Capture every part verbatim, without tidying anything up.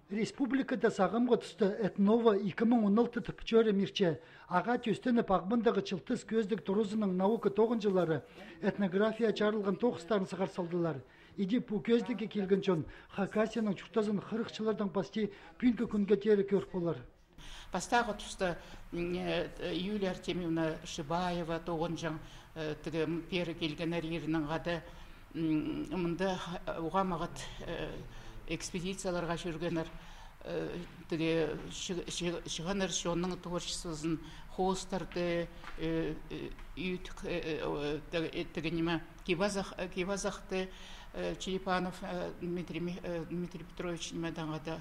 Республикада сағамғы туста «Этнова ікі муң он алты» тіп чӧрім иртче. Ағаа тӧстеніп, Ағбандағы «Чылтыс» кӧзідіг туразының наука тоғынҷылары этнография чарылған тоғыстарын сығар салдылар. Иди пу кӧзідігге килген чон Хакасияның чуртазын хырых чыллардаң пасти пӱӱнгі кӱнге теере кӧр полар. Пастағы туста, м, э, Юлия Артемьевна Шибаева тоғынҷаң, э, тігі, м, пеер килгеннер ирінең хада, м, мында, э, уғаа мағат, э, экспедицияларға чӧргеннер, э, тігі чы-, чы-, чыығаннар чонның творчествозын, хоостарды, э, э, ӱдік, э, э, о, э, тігі, э, тігі ниме, кип-азах, э, кип-азахты, э, Черепанов, э, Дмитрий Ми-, э, Дмитрий Петрович нимедең хада,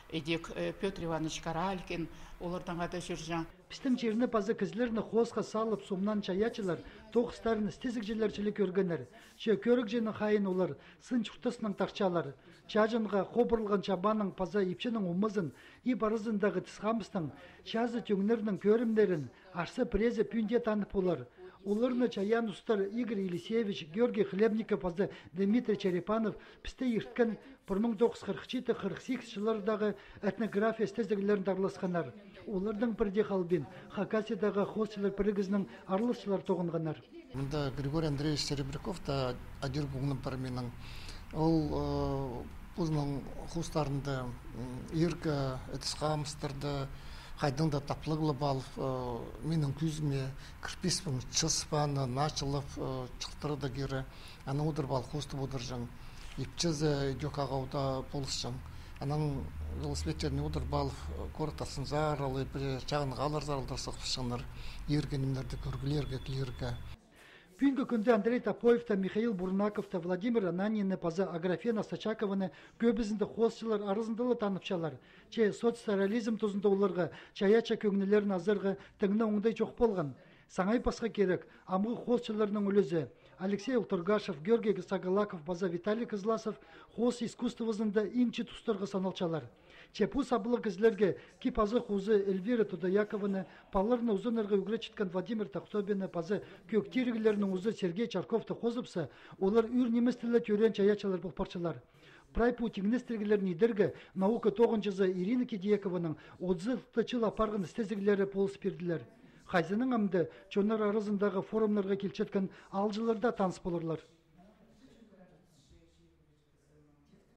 идӧк, э, Пётр Иванович Каралькин, олардаң хада чӧрҷең. Пістің чирні паза кізілерні хоосха салып сомнаан чайаачылар тоғыстарын істезігҷілер чіли кӧргеннер. Че кӧрігҷінің хайиин олар сын чуртаснаң тартчалар. Чааҷынға хобырылған чабанның паза ипчінің омазын, ип аразындағы тіс хамыстың, чазы тӧңнернің кӧрімнерін арса-пірезе пӱӱнде танып полар. Оларны чайаан устар Игорь Елисеевич, Георгий Хлебников паза Дмитрий Черепанов пісті ирткен пір муң тоғыс чӱс хырых читі, хырых сигіс чыллардағы этнография істезігілерінде араласханнар. Олардаң пірдее халбин Хакасиядағы хоосчылар пірігізінің араласчылары тоғынғаннар. Мында Григорий Андреевич Серебряков та адир кӧңнім пар минің. Ол, э, позының хоостарында, м, иргі, э, тіс хамыстарды хайдаң даа таплығлап алып, э, минің кӧзіме кірбес пеен чыс пааны, наа чылап, э, чылтырадығ кирі. Анаң одырып алып хоостап одырҷаң. Ипчізі идӧк ағаа удаа полысчаң. Анаң велосипедтеріне одырып алып, э, городта сынзар алай, пірее чағын халларзар алдар сығыбысчаңнар, иргі нимелерді кӧргілерге, килерге. Пӱӱнгі кӱнде Андрей Топоевті, Михаил Бурнаковты, Владимир Ананинні паза Аграфена Сачакованы кӧбізінде хоосчылар аразында ла танапчалар. Че соцреализм тузында оларға чайаачы кӧңнілерін азарға тың на оңдай чох полған. Саңай пасха кирек, амғы хоосчыларның ӱлӱзі. Алексей Ултургашев, Георгий Сагалаков паза Виталий Кызласов хоос искусствозында иң чиит устарға саналчалар. Че пу саблығ кізілерге кип-азах узы Эльвира Тудоякованы, палаларны узанарға ӱгретчеткен Владимир Тахтобияны паза кӧг тиріглерінің узы Сергей Чарковты хозыбысса, олар ӱр ниместі ле тӧреен чайаачылар пол парчалар. Прай пу тиңнестіріглерні идерге наука тоғынҷызы Ирина Кидиякованың отыс алты чыл апарған істезіглері полыс пирділер. Хайзының амды чоннар аразындағы форумнарға килчеткен аалҷыларда таныс поларлар.